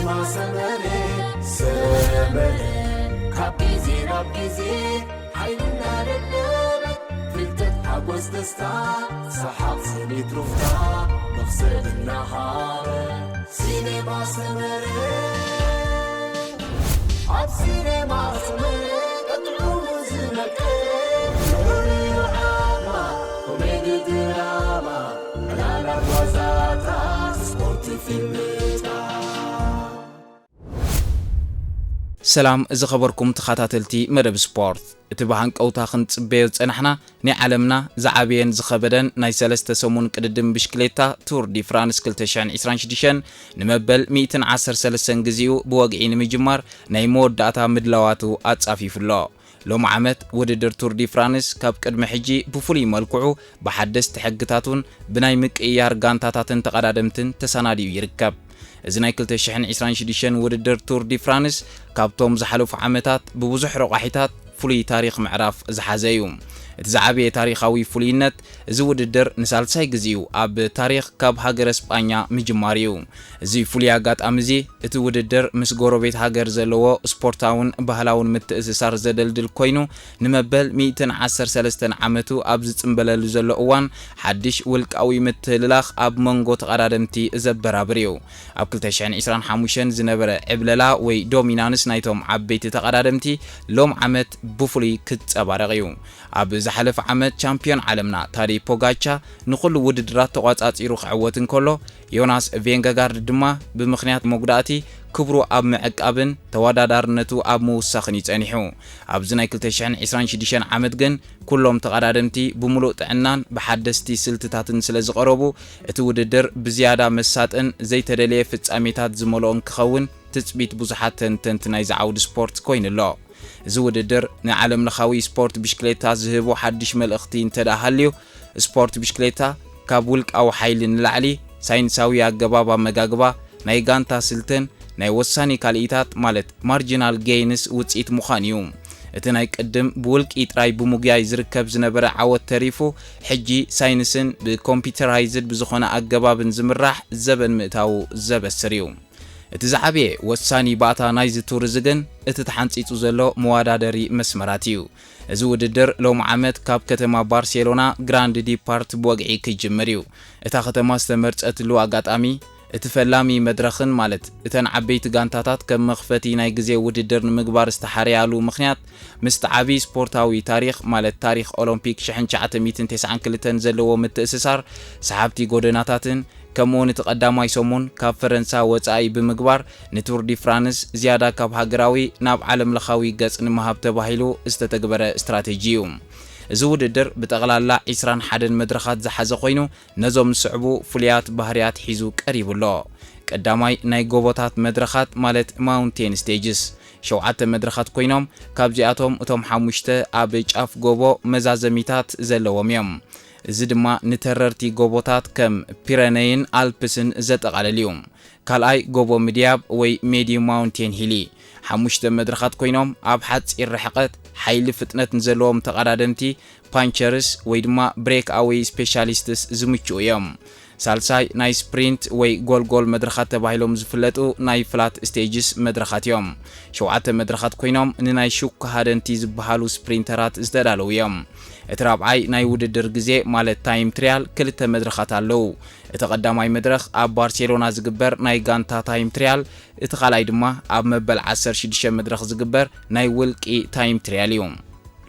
ሰመረ ሰመረ ካብ ግዜ ናብ ግዜ ሓይልና ደደበ ፍልጠት ሓጎስ ደስታ ሰሓቕ ስኒት ሩፍታ መኽሰብ እናሃበ ሲኔማ ሰመረ ኣብ ሲኔማ ሰመረ ቀጥዑ ዝመቀ ንዑ ዓማ ኮሜዲ ድራማ ዕላላት ዋዛታት ስፖርት ፊልምታት ሰላም ዝኸበርኩም ተኸታተልቲ መደብ ስፖርት፣ እቲ ብሃንቀውታ ክንጽበዮ ዝጸናሕና ናይ ዓለምና ዝዓበየን ዝኸበደን ናይ ሰለስተ ሰሙን ቅድድም ብሽክሌታ ቱር ዲ ፍራንስ ክልተ ሽሕን ዕስራን ሽዱሽተን ንመበል ሚእትን ዓሰርተ ሰለስተን ግዜኡ ብወግዒ ንምጅማር ናይ መወዳእታ ምድላዋቱ ኣጻፊፉ ኣሎ። ሎሚ ዓመት ውድድር ቱር ዲ ፍራንስ ካብ ቅድሚ ሕጂ ብፍሉይ መልክዑ ብሓደስቲ ሕግታቱን ብናይ ምቅይያር ጋንታታትን ተቐዳደምትን ተሰናዲኡ ይርከብ። እዚ ናይ ክልተ ሽሕን ዕስራን ሽዱሽተን ውድድር ቱር ዲ ፍራንስ ካብቶም ዝሓለፉ ዓመታት ብብዙሕ ረቋሒታት ፍሉይ ታሪኽ ምዕራፍ ዝሓዘ እዩ። እቲ ዝዓበየ ታሪኻዊ ፍሉይነት እዚ ውድድር ንሳልሳይ ግዜኡ ኣብ ታሪኽ ካብ ሃገረ ስጳኛ ምጅማር እዩ። እዚ ፍሉይ ኣጋጣሚ እዚ እቲ ውድድር ምስ ጎረቤት ሃገር ዘለዎ ስፖርታውን ባህላውን ምትእስሳር ዘደልድል ኮይኑ ንመበል ሚእትን ዓሰርተ ሰለስተን ዓመቱ ኣብ ዝጽንበለሉ ዘሎ እዋን ሓድሽ ውልቃዊ ምትህልላኽ ኣብ መንጎ ተቐዳደምቲ ዘበራብር እዩ። ኣብ ክልተ ሽሕን ዕስራን ሓሙሽተን ዝነበረ ዕብለላ ወይ ዶሚናንስ ናይቶም ዓበይቲ ተቐዳደምቲ ሎም ዓመት ብፍሉይ ክጸባረቕ እዩ። ኣብ ዝሓለፈ ዓመት ቻምፒዮን ዓለምና ታደይ ፖጋቻ ንኹሉ ውድድራት ተቋጻጺሩ ክዕወት እንከሎ ዮናስ ቬንገጋርድ ድማ ብምኽንያት መጉዳእቲ ክብሩ ኣብ ምዕቃብን ተወዳዳርነቱ ኣብ ምውሳኽን እዩ ጸኒሑ። ኣብዚ ናይ ክልተ ሽሕን ዕስራን ሽዱሽተን ዓመት ግን ኩሎም ተቐዳደምቲ ብምሉእ ጥዕናን ብሓደስቲ ስልትታትን ስለ ዝቐረቡ እቲ ውድድር ብዝያዳ መሳጥን ዘይተደለየ ፍጻሜታት ዝመልኦን ክኸውን ትጽቢት ብዙሓት ተንተንቲ ናይዚ ዓውዲ ስፖርት ኮይኑ ኣሎ። እዚ ውድድር ንዓለምለኻዊ ስፖርት ብሽክሌታ ዝህቦ ሓድሽ መልእኽቲ እንተደኣ ሃልዩ፣ ስፖርት ብሽክሌታ ካብ ውልቃዊ ሓይሊ ንላዕሊ ሳይንሳዊ ኣገባብ ኣመጋግባ፣ ናይ ጋንታ ስልትን ናይ ወሳኒ ካልኢታት ማለት ማርጂናል ጌይንስ ውጽኢት ምዃን እዩ። እቲ ናይ ቅድም ብውልቂ ጥራይ ብምጉያይ ዝርከብ ዝነበረ ዓወት ተሪፉ፣ ሕጂ ሳይንስን ብኮምፒተራይዝድ ብዝኾነ ኣገባብን ዝምራሕ ዘበን ምእታዉ ዘበስር እዩ። እቲ ዝዓበየ ወሳኒ ባእታ ናይዚ ቱር እዚ ግን እቲ ተሓንጺጹ ዘሎ መወዳደሪ መስመራት እዩ። እዚ ውድድር ሎም ዓመት ካብ ከተማ ባርሴሎና ግራንድ ዲፓርት ብወግዒ ክጅምር እዩ። እታ ከተማ ዝተመርጸትሉ ኣጋጣሚ እቲ ፈላሚ መድረኽን ማለት እተን ዓበይቲ ጋንታታት ከም መኽፈቲ ናይ ግዜ ውድድር ንምግባር ዝተሓረያሉ ምኽንያት ምስቲ ዓቢ ስፖርታዊ ታሪኽ ማለት ታሪኽ ኦሎምፒክ ሽሕን ትሽዓተ ሚእትን ተስዓን ክልተን ዘለዎ ምትእስሳር ሰሓብቲ ጎደናታትን ከምኡውን እቲ ቀዳማይ ሰሙን ካብ ፈረንሳ ወጻኢ ብምግባር ንቱር ዲ ፍራንስ ዝያዳ ካብ ሃገራዊ ናብ ዓለምለኻዊ ገጽ ንምሃብ ተባሂሉ ዝተተግበረ ስትራተጂ እዩ። እዚ ውድድር ብጠቕላላ ዕስራን ሓደን መድረኻት ዝሓዘ ኮይኑ ነዞም ዝስዕቡ ፍሉያት ባህርያት ሒዙ ቀሪቡ ኣሎ። ቀዳማይ ናይ ጎቦታት መድረኻት ማለት ማውንቴን ስቴጅስ ሸውዓተ መድረኻት ኮይኖም ካብዚኣቶም እቶም ሓሙሽተ ኣብ ጫፍ ጎቦ መዛዘሚታት ዘለዎም እዮም። እዚ ድማ ንተረርቲ ጎቦታት ከም ፒረነይን ኣልፕስን ዘጠቓልል እዩ። ካልኣይ ጎቦ ምድያብ ወይ ሜድዩ ማውንቴን ሂሊ ሓሙሽተ መድረኻት ኮይኖም ኣብ ሓፂር ርሕቐት ሓይሊ ፍጥነት ንዘለዎም ተቐዳደምቲ ፓንቸርስ ወይ ድማ ብሬክ ኣወይ ስፔሻሊስትስ ዝምችኡ እዮም። ሳልሳይ ናይ ስፕሪንት ወይ ጎልጎል መድረኻት ተባሂሎም ዝፍለጡ ናይ ፍላት ስቴጅስ መድረኻት እዮም። ሸውዓተ መድረኻት ኮይኖም ንናይ ሹክ ሃደንቲ ዝበሃሉ ስፕሪንተራት ዝተዳለዉ እዮም። እቲ ራብዓይ ናይ ውድድር ግዜ ማለት ታይም ትሪያል ክልተ መድረኻት ኣለዉ። እቲ ቀዳማይ መድረኽ ኣብ ባርሴሎና ዝግበር ናይ ጋንታ ታይም ትሪያል፣ እቲ ካልኣይ ድማ ኣብ መበል ዓሰርተ ሽዱሽተ መድረኽ ዝግበር ናይ ውልቂ ታይም ትሪያል እዩ።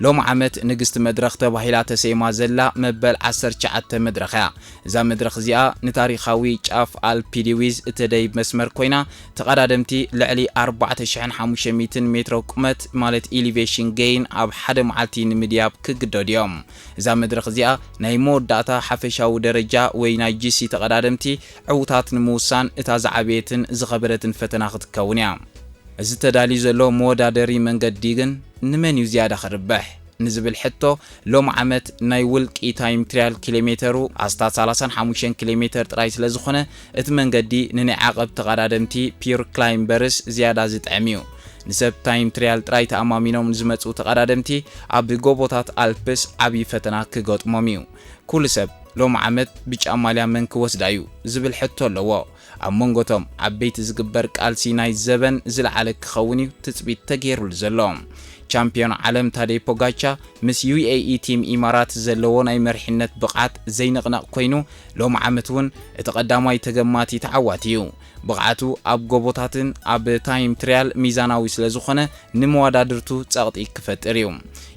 ሎም ዓመት ንግስቲ መድረኽ ተባሂላ ተሰይማ ዘላ መበል ዓሰርተ ትሽዓተ መድረኽ እያ። እዛ መድረኽ እዚኣ ንታሪኻዊ ጫፍ ኣልፒዲዊዝ እተደይብ መስመር ኮይና ተቐዳደምቲ ልዕሊ ኣርባዕተ ሽሕን ሓሙሽተ ሚእትን ሜትሮ ቁመት ማለት ኢሊቬሽን ገይን ኣብ ሓደ መዓልቲ ንምድያብ ክግደዱ እዮም። እዛ መድረኽ እዚኣ ናይ መወዳእታ ሓፈሻዊ ደረጃ ወይ ናይ ጂሲ ተቐዳደምቲ ዕውታት ንምውሳን እታ ዝዓበየትን ዝኸበደትን ፈተና ክትከውን እያ። እዚ ተዳልዩ ዘሎ መወዳደሪ መንገዲ ግን ንመን እዩ ዝያዳ ክርብሕ ንዝብል ሕቶ ሎም ዓመት ናይ ውልቂ ታይም ትሪያል ኪሎ ሜተሩ ኣስታት ሰላሳን ሓሙሽተን ኪሎ ሜተር ጥራይ ስለ ዝኾነ እቲ መንገዲ ንናይ ዓቐብ ተቐዳደምቲ ፒር ክላይምበርስ ዝያዳ ዝጥዕም እዩ። ንሰብ ታይም ትሪያል ጥራይ ተኣማሚኖም ንዝመፁ ተቐዳደምቲ ኣብ ጎቦታት ኣልፕስ ዓብዪ ፈተና ክገጥሞም እዩ። ኩሉ ሰብ ሎም ዓመት ብጫ ማልያ መን ክወስዳ እዩ ዝብል ሕቶ ኣለዎ። ኣብ መንጎቶም ዓበይቲ ዝግበር ቃልሲ ናይ ዘበን ዝለዓለ ክኸውን እዩ ትጽቢት ተገይሩሉ ዘሎ። ቻምፒዮን ዓለም ታደይ ፖጋቻ ምስ ዩ ኤ ኢ ቲም ኢማራት ዘለዎ ናይ መሪሕነት ብቕዓት ዘይንቕነቕ ኮይኑ፣ ሎም ዓመት እውን እቲ ቀዳማይ ተገማቲ ተዓዋቲ እዩ። ብቕዓቱ ኣብ ጎቦታትን ኣብ ታይም ትሪያል ሚዛናዊ ስለ ዝኾነ፣ ንመዋዳድርቱ ጸቕጢ ክፈጥር እዩ።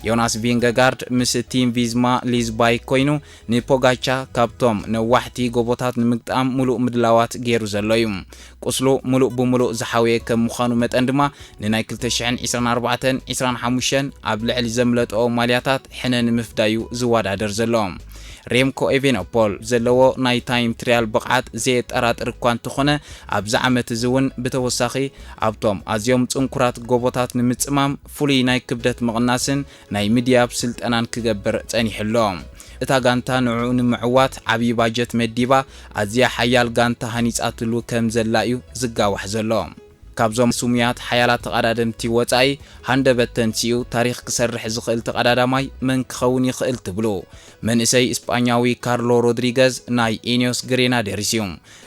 ዮናስ ቪንገጋርድ ምስ ቲም ቪዝማ ሊዝ ባይክ ኮይኑ፣ ንፖጋቻ ካብቶም ነዋሕቲ ጎቦታት ንምግጣም ምሉእ ምድላዋት ገይሩ ዘሎ እዩ። ቁስሉ ምሉእ ብምሉእ ዝሓወየ ከም ምዃኑ መጠን ድማ፣ ንናይ ክልተ ሽሕን ዕስራን ኣርባዕተን ዕስራን ሓሙሽተን ኣብ ልዕሊ ዘምለጠኦ ማልያታት ሕነ ንምፍዳዩ ዝወዳደር ዘሎ። ሬምኮ ኤቬኖፖል ዘለዎ ናይ ታይም ትሪያል ብቕዓት ዘየጠራጥር እኳ እንተኾነ፣ ኣብዚ ዓመት እዚ እውን ብተወሳኺ ኣብቶም ኣዝዮም ጽንኩራት ጎቦታት ንምጽማም ፍሉይ ናይ ክብደት ምቕናስን ናይ ምድያብ ስልጠናን ክገብር ጸኒሑ ኣሎ። እታ ጋንታ ንዕኡ ንምዕዋት ዓብዪ ባጀት መዲባ፣ ኣዝያ ሓያል ጋንታ ሃኒጻትሉ ከም ዘላ እዩ ዝጋዋሕ ዘሎ። ካብዞም ስሙያት ሓያላት ተቐዳደምቲ ወጻኢ፣ ሃንደበት ተንሲኡ ታሪኽ ክሰርሕ ዝኽእል ተቐዳዳማይ መን ክኸውን ይኽእል ትብሉ? መንእሰይ እስጳኛዊ ካርሎ ሮድሪገዝ ናይ ኢኒዮስ ግሬናዴርስ እዩ።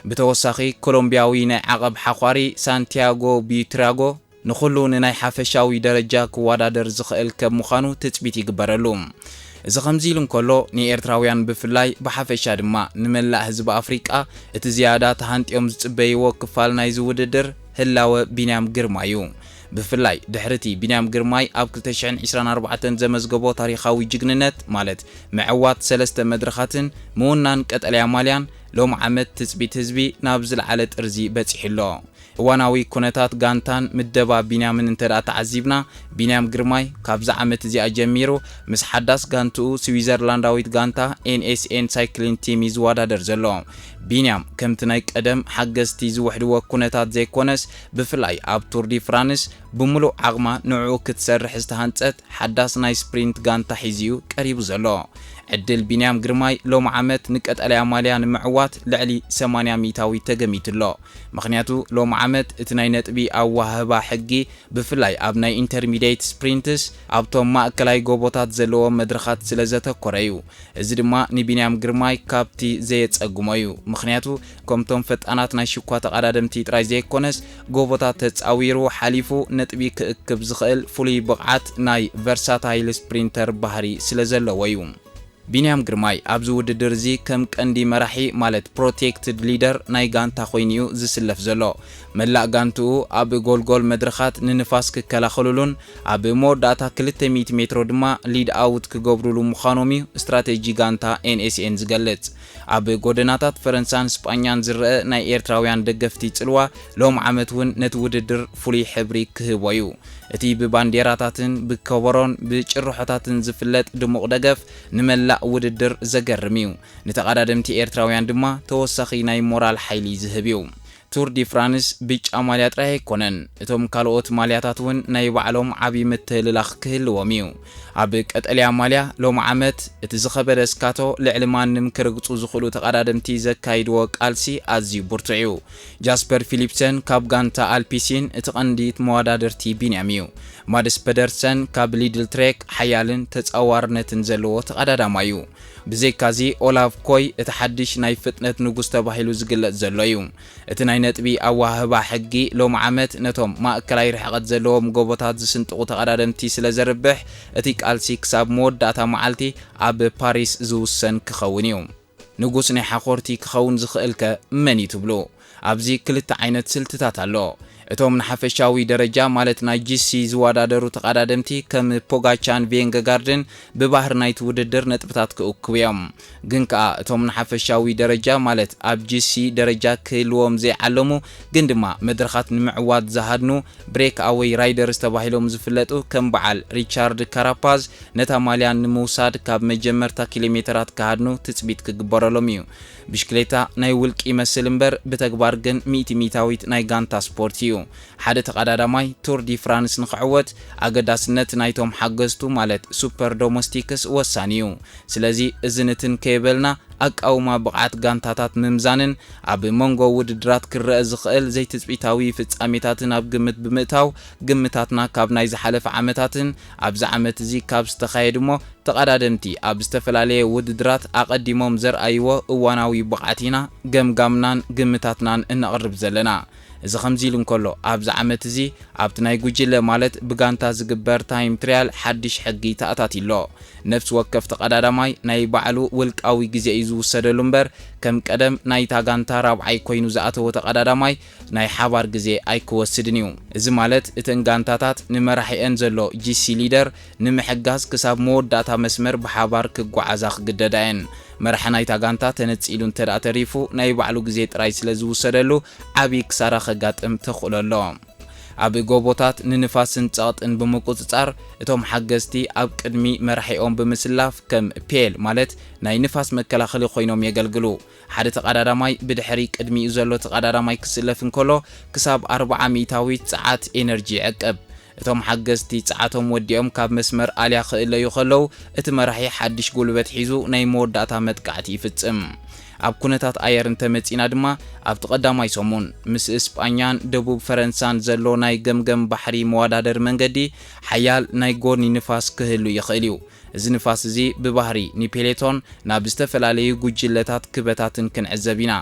ብተወሳኺ፣ ኮሎምቢያዊ ናይ ዓቐብ ሓዃሪ ሳንቲያጎ ቢትራጎ ንኹሉ ንናይ ሓፈሻዊ ደረጃ ክወዳደር ዝኽእል ከም ምዃኑ ትጽቢት ይግበረሉ። እዚ ከምዚ ኢሉ እንከሎ፣ ንኤርትራውያን ብፍላይ፣ ብሓፈሻ ድማ ንመላእ ህዝቢ ኣፍሪቃ፣ እቲ ዝያዳ ተሃንጥዮም ዝጽበይዎ ክፋል ናይዚ ውድድር ህላወ ቢንያም ግርማይ እዩ። ብፍላይ ድሕሪ እቲ ቢንያም ግርማይ ኣብ ክልተ ሽሕን ዕስራን ኣርባዕተን ዘመዝገቦ ታሪኻዊ ጅግንነት፣ ማለት ምዕዋት ሰለስተ መድረኻትን ምውናን ቀጠልያ ማልያን፣ ሎም ዓመት ትጽቢት ህዝቢ ናብ ዝለዓለ ጥርዚ በጺሑ ኣሎ። እዋናዊ ኩነታት ጋንታን ምደባ ቢንያምን እንተ ደኣ ተዓዚብና፣ ቢንያም ግርማይ ካብዛ ዓመት እዚኣ ጀሚሩ ምስ ሓዳስ ጋንትኡ ስዊዘርላንዳዊት ጋንታ ኤን ኤስ ኤን ሳይክሊን ቲም እዩ ዝወዳደር ዘሎ። ቢንያም ከምቲ ናይ ቀደም ሓገዝቲ ዝውሕድዎ ኩነታት ዘይኮነስ፣ ብፍላይ ኣብ ቱር ዲ ፍራንስ ብምሉእ ዓቕማ ንዕኡ ክትሰርሕ ዝተሃንጸት ሓዳስ ናይ ስፕሪንት ጋንታ ሒዙ እዩ ቀሪቡ ዘሎ። ዕድል ቢንያም ግርማይ ሎም ዓመት ንቀጠልያ ማልያ ንምዕዋት ልዕሊ ሰማንያ ሚእታዊት ተገሚቱ ኣሎ። ምኽንያቱ ሎም ዓመት እቲ ናይ ነጥቢ ኣወሃህባ ሕጊ ብፍላይ ኣብ ናይ ኢንተርሚዲየት ስፕሪንትስ ኣብቶም ማእከላይ ጎቦታት ዘለዎም መድረኻት ስለ ዘተኮረ እዩ። እዚ ድማ ንቢንያም ግርማይ ካብቲ ዘየጸግሞ እዩ። ምኽንያቱ ከምቶም ፈጣናት ናይ ሽኳ ተቐዳደምቲ ጥራይ ዘይኮነስ፣ ጎቦታት ተጻዊሩ ሓሊፉ ነጥቢ ክእክብ ዝኽእል ፍሉይ ብቕዓት ናይ ቨርሳታይል ስፕሪንተር ባህሪ ስለ ዘለዎ እዩ። ቢንያም ግርማይ ኣብዚ ውድድር እዚ ከም ቀንዲ መራሒ፣ ማለት ፕሮቴክትድ ሊደር ናይ ጋንታ ኮይኑ እዩ ዝስለፍ ዘሎ። መላእ ጋንትኡ ኣብ ጎልጎል መድረኻት ንንፋስ ክከላኸሉሉን ኣብ መወዳእታ ክልተ ሚእቲ ሜትሮ ድማ ሊድ ኣውት ክገብሩሉ ምዃኖም እዩ ስትራቴጂ ጋንታ ኤን ኤስ ኤን ዝገልጽ። ኣብ ጎደናታት ፈረንሳን ስጳኛን ዝረአ ናይ ኤርትራውያን ደገፍቲ ጽልዋ ሎም ዓመት እውን ነቲ ውድድር ፍሉይ ሕብሪ ክህቦ እዩ። እቲ ብባንዴራታትን ብከበሮን ብጭርሖታትን ዝፍለጥ ድሙቕ ደገፍ ንመላእ ውድድር ዘገርም እዩ። ንተቐዳደምቲ ኤርትራውያን ድማ ተወሳኺ ናይ ሞራል ሓይሊ ዝህብ እዩ። ቱር ዲ ፍራንስ ብጫ ማልያ ጥራይ ኣይኮነን፣ እቶም ካልኦት ማልያታት እውን ናይ ባዕሎም ዓቢ ምትህልላኽ ክህልዎም እዩ። ኣብ ቀጠልያ ማልያ ሎም ዓመት እቲ ዝኸበደ ስካቶ ልዕሊ ማንም ክርግጹ ዝኽእሉ ተቐዳደምቲ ዘካይድዎ ቃልሲ ኣዝዩ ብርቱዕ እዩ። ጃስፐር ፊሊፕሰን ካብ ጋንታ ኣልፒሲን እቲ ቀንዲ መወዳደርቲ ቢንያም እዩ። ማድስ ፐደርሰን ካብ ሊድል ትሬክ ሓያልን ተጻዋርነትን ዘለዎ ተቐዳዳማይ እዩ። ብዘይካዚ ኦላቭ ኮይ እቲ ሓድሽ ናይ ፍጥነት ንጉስ ተባሂሉ ዝግለጽ ዘሎ እዩ። እቲ ናይ ነጥቢ ኣወሃህባ ሕጊ ሎም ዓመት ነቶም ማእከላይ ርሕቐት ዘለዎም ጎቦታት ዝስንጥቑ ተቐዳደምቲ ስለ ዘርብሕ፣ እቲ ቃልሲ ክሳብ መወዳእታ መዓልቲ ኣብ ፓሪስ ዝውሰን ክኸውን እዩ። ንጉስ ናይ ሓኾርቲ ክኸውን ዝኽእልከ መን እዩ ትብሉ? ኣብዚ ክልተ ዓይነት ስልትታት ኣሎ። እቶም ንሓፈሻዊ ደረጃ፣ ማለት ናይ ጂ ሲ ዝወዳደሩ ተቐዳደምቲ ከም ፖጋቻን ቬንገጋርድን ብባህሪ ናይቲ ውድድር ነጥብታት ክእክቡ እዮም። ግን ከኣ እቶም ንሓፈሻዊ ደረጃ፣ ማለት ኣብ ጂ ሲ ደረጃ ክህልዎም ዘይዓለሙ ግን ድማ መድረኻት ንምዕዋት ዝሃድኑ ብሬክ ኣወይ ራይደርስ ተባሂሎም ዝፍለጡ ከም በዓል ሪቻርድ ካራፓዝ ነታ ማልያ ንምውሳድ ካብ መጀመርታ ኪሎ ሜተራት ክሃድኑ ትጽቢት ክግበረሎም እዩ። ብሽክሌታ ናይ ውልቂ ይመስል እምበር ብተግባር ግን ሚእቲ ሚእታዊት ናይ ጋንታ ስፖርት እዩ። ሓደ ተቐዳዳማይ ቱር ዲ ፍራንስ ንኽዕወት ኣገዳስነት ናይቶም ሓገዝቱ ማለት ሱፐር ዶሞስቲክስ ወሳኒ እዩ። ስለዚ እዚ ንትን ከይበልና ኣቃውማ ብቕዓት ጋንታታት ምምዛንን ኣብ መንጎ ውድድራት ክረአ ዝኽእል ዘይትጽቢታዊ ፍጻሜታትን ኣብ ግምት ብምእታው፣ ግምታትና ካብ ናይ ዝሓለፈ ዓመታትን ኣብዚ ዓመት እዚ ካብ ዝተኻየዱ እሞ ተቐዳደምቲ ኣብ ዝተፈላለየ ውድድራት ኣቐዲሞም ዘርኣይዎ እዋናዊ ብቕዓት ኢና ገምጋምናን ግምታትናን እነቕርብ ዘለና። እዚ ከምዚ ኢሉ እንከሎ፣ ኣብዚ ዓመት እዚ ኣብቲ ናይ ጉጅለ ማለት ብጋንታ ዝግበር ታይም ትርያል ሓድሽ ሕጊ ተኣታትዩ ኣሎ። ነፍሲ ወከፍ ተቐዳዳማይ ናይ ባዕሉ ውልቃዊ ግዜ እዩ ዝውሰደሉ እምበር፣ ከም ቀደም ናይታ ጋንታ ራብዓይ ኮይኑ ዝኣተወ ተቐዳዳማይ ናይ ሓባር ግዜ ኣይክወስድን እዩ። እዚ ማለት እተን ጋንታታት ንመራሒአን ዘሎ ጂ ሲ ሊደር ንምሕጋዝ ክሳብ መወዳእታ መስመር ብሓባር ክጓዓዛ ክግደዳ እየን። መራሒ ናይታ ጋንታ ተነጺሉ እንተ ደኣ ተሪፉ ናይ ባዕሉ ግዜ ጥራይ ስለ ዝውሰደሉ ዓብዪ ክሳራ ከጋጥም ተኽእሎ ኣሎ። ኣብ ጎቦታት ንንፋስን ጸቕጥን ብምቁጽጻር እቶም ሓገዝቲ ኣብ ቅድሚ መራሒኦም ብምስላፍ ከም ፔል ማለት ናይ ንፋስ መከላኸሊ ኮይኖም የገልግሉ። ሓደ ተቐዳዳማይ ብድሕሪ ቅድሚኡ ዘሎ ተቐዳዳማይ ክስለፍ እንከሎ ክሳብ ኣርብዓ ሚእታዊት ጸዓት ኤነርጂ ይዕቅብ። እቶም ሓገዝቲ ጸዓቶም ወዲኦም ካብ መስመር ኣልያ ክእለዩ ከለዉ እቲ መራሒ ሓድሽ ጉልበት ሒዙ ናይ መወዳእታ መጥቃዕቲ ይፍጽም። ኣብ ኩነታት ኣየር እንተመጺና ድማ ኣብቲ ቀዳማይ ሰሙን ምስ እስጳኛን ደቡብ ፈረንሳን ዘሎ ናይ ገምገም ባሕሪ መወዳደሪ መንገዲ ሓያል ናይ ጎኒ ንፋስ ክህሉ ይኽእል እዩ። እዚ ንፋስ እዚ ብባህሪ ንፔሌቶን ናብ ዝተፈላለዩ ጉጅለታት ክበታትን ክንዕዘብ ኢና።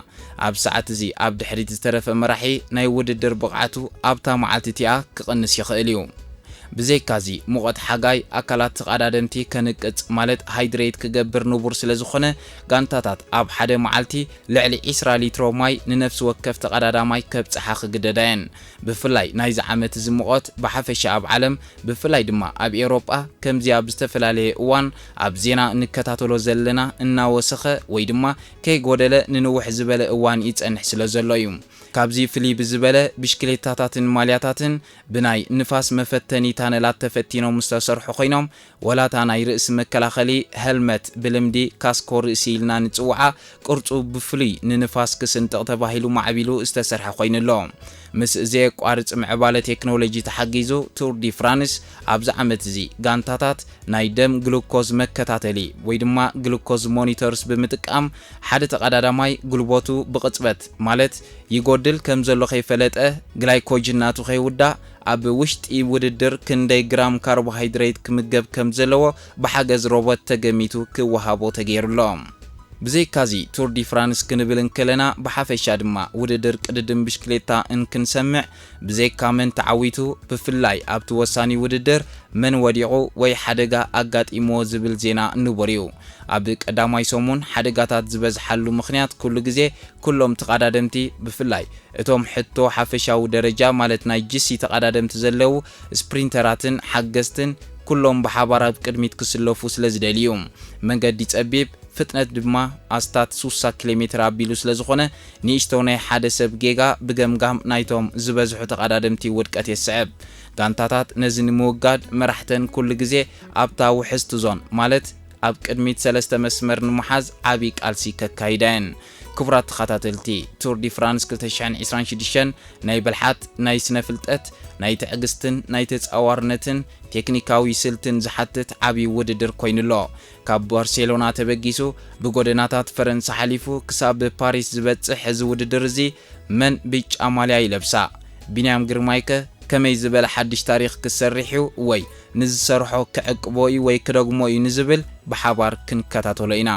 ኣብ ሰዓት እዚ ኣብ ድሕሪት ዝተረፈ መራሒ ናይ ውድድር ብቕዓቱ ኣብታ መዓልቲ እቲኣ ክቕንስ ይኽእል እዩ። ብዘይካዚ ሙቐት ሓጋይ ኣካላት ተቐዳደምቲ ከንቅጽ ማለት ሃይድሬት ክገብር ንቡር ስለ ዝኾነ ጋንታታት ኣብ ሓደ መዓልቲ ልዕሊ ዒስራ ሊትሮ ማይ ንነፍሲ ወከፍ ተቐዳዳማይ ከብጽሓ ክግደዳ እየን። ብፍላይ ናይዚ ዓመት እዚ ሙቐት ብሓፈሻ ኣብ ዓለም ብፍላይ ድማ ኣብ ኤውሮጳ ከምዚ ኣብ ዝተፈላለየ እዋን ኣብ ዜና እንከታተሎ ዘለና እናወሰኸ ወይ ድማ ከይጎደለ ንንውሕ ዝበለ እዋን ይጸንሕ ስለ ዘሎ እዩ። ካብዚ ፍልይ ብዝበለ ብሽክሌታታትን ማልያታትን ብናይ ንፋስ መፈተኒ ታነላት ተፈቲኖም ዝተሰርሑ ኮይኖም ወላታ ናይ ርእሲ መከላኸሊ ሄልመት ብልምዲ ካስኮ ርእሲ ኢልና ንጽውዓ ቅርጹ ብፍሉይ ንንፋስ ክስንጥቕ ተባሂሉ ማዕቢሉ ዝተሰርሐ ኮይኑ ኣሎ። ምስ ዘየቋርጽ ምዕባለ ቴክኖሎጂ ተሓጊዙ ቱር ዲ ፍራንስ ኣብዚ ዓመት እዚ ጋንታታት ናይ ደም ግሉኮዝ መከታተሊ ወይ ድማ ግሉኮዝ ሞኒተርስ ብምጥቃም ሓደ ተቐዳዳማይ ጉልበቱ ብቕጽበት ማለት ይጎድል ከም ዘሎ ከይፈለጠ ግላይኮጅን ናቱ ከይውዳእ ኣብ ውሽጢ ውድድር ክንደይ ግራም ካርቦሃይድሬት ክምገብ ከም ዘለዎ ብሓገዝ ሮቦት ተገሚቱ ክወሃቦ ተገይሩ ኣሎ። ብዘይካዚ ቱር ዲ ፍራንስ ክንብል እንከለና ብሓፈሻ ድማ ውድድር ቅድድም ብሽክሌታ እንክንሰምዕ ብዘይካ መን ተዓዊቱ ብፍላይ ኣብቲ ወሳኒ ውድድር መን ወዲቑ ወይ ሓደጋ ኣጋጢምዎ ዝብል ዜና ንቡር እዩ። ኣብ ቀዳማይ ሰሙን ሓደጋታት ዝበዝሓሉ ምኽንያት ኩሉ ግዜ ኩሎም ተቐዳደምቲ ብፍላይ እቶም ሕቶ ሓፈሻዊ ደረጃ ማለት ናይ ጂ ሲ ተቐዳደምቲ ዘለዉ ስፕሪንተራትን ሓገዝትን ኩሎም ብሓባር ኣብ ቅድሚት ክስለፉ ስለ ዝደልዩ መንገዲ ጸቢብ ፍጥነት ድማ ኣስታት ሱሳ ኪሎ ሜትር ኣቢሉ ስለ ዝኾነ ንእሽቶ ናይ ሓደ ሰብ ጌጋ ብገምጋም ናይቶም ዝበዝሑ ተቐዳደምቲ ውድቀት የስዕብ። ጋንታታት ነዚ ንምውጋድ መራሕተን ኩሉ ግዜ ኣብታ ውሕስቲ ዞን ማለት ኣብ ቅድሚት ሰለስተ መስመር ንምሓዝ ዓቢ ቃልሲ ከካይዳ እየን። ክቡራት ተኸታተልቲ ቱር ዲ ፍራንስ ክልተ ሽሕን ዕስራን ሽዱሽተን ናይ ብልሓት ናይ ስነ ፍልጠት ናይ ትዕግስትን ናይ ተጻዋርነትን ቴክኒካዊ ስልትን ዝሓትት ዓቢ ውድድር ኮይኑ ኣሎ። ካብ ባርሴሎና ተበጊሱ ብጎደናታት ፈረንሳ ሓሊፉ ክሳብ ፓሪስ ዝበጽሕ እዚ ውድድር እዚ መን ብጫ ማልያ ይለብሳ? ቢንያም ግርማይከ ከመይ ዝበለ ሓድሽ ታሪኽ ክሰርሕ እዩ ወይ ንዝሰርሖ ክዕቅቦ እዩ ወይ ክደግሞ እዩ ንዝብል ብሓባር ክንከታተሎ ኢና።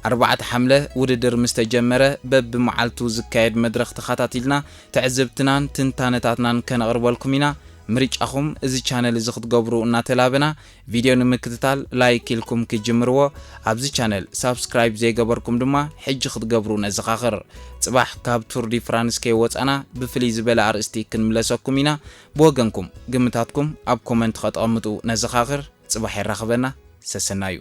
ኣርባዕተ ሓምለ ውድድር ምስ ተጀመረ በብመዓልቱ ዝካየድ መድረኽ ተኸታቲልና ትዕዝብትናን ትንታነታትናን ከነቕርበልኩም ኢና። ምርጫኹም እዚ ቻነል እዚ ክትገብሩ እናተላበና ቪድዮ ንምክትታል ላይክ ኢልኩም ክጅምርዎ ኣብዚ ቻነል ሳብስክራይብ ዘይገበርኩም ድማ ሕጂ ክትገብሩ ነዘኻኽር። ጽባሕ ካብ ቱር ዲ ፍራንስ ከይወጻና ብፍልይ ዝበለ ኣርእስቲ ክንምለሰኩም ኢና። ብወገንኩም ግምታትኩም ኣብ ኮመንት ከተቐምጡ ነዘኻኽር። ጽባሕ የራኽበና። ሰሰናዩ።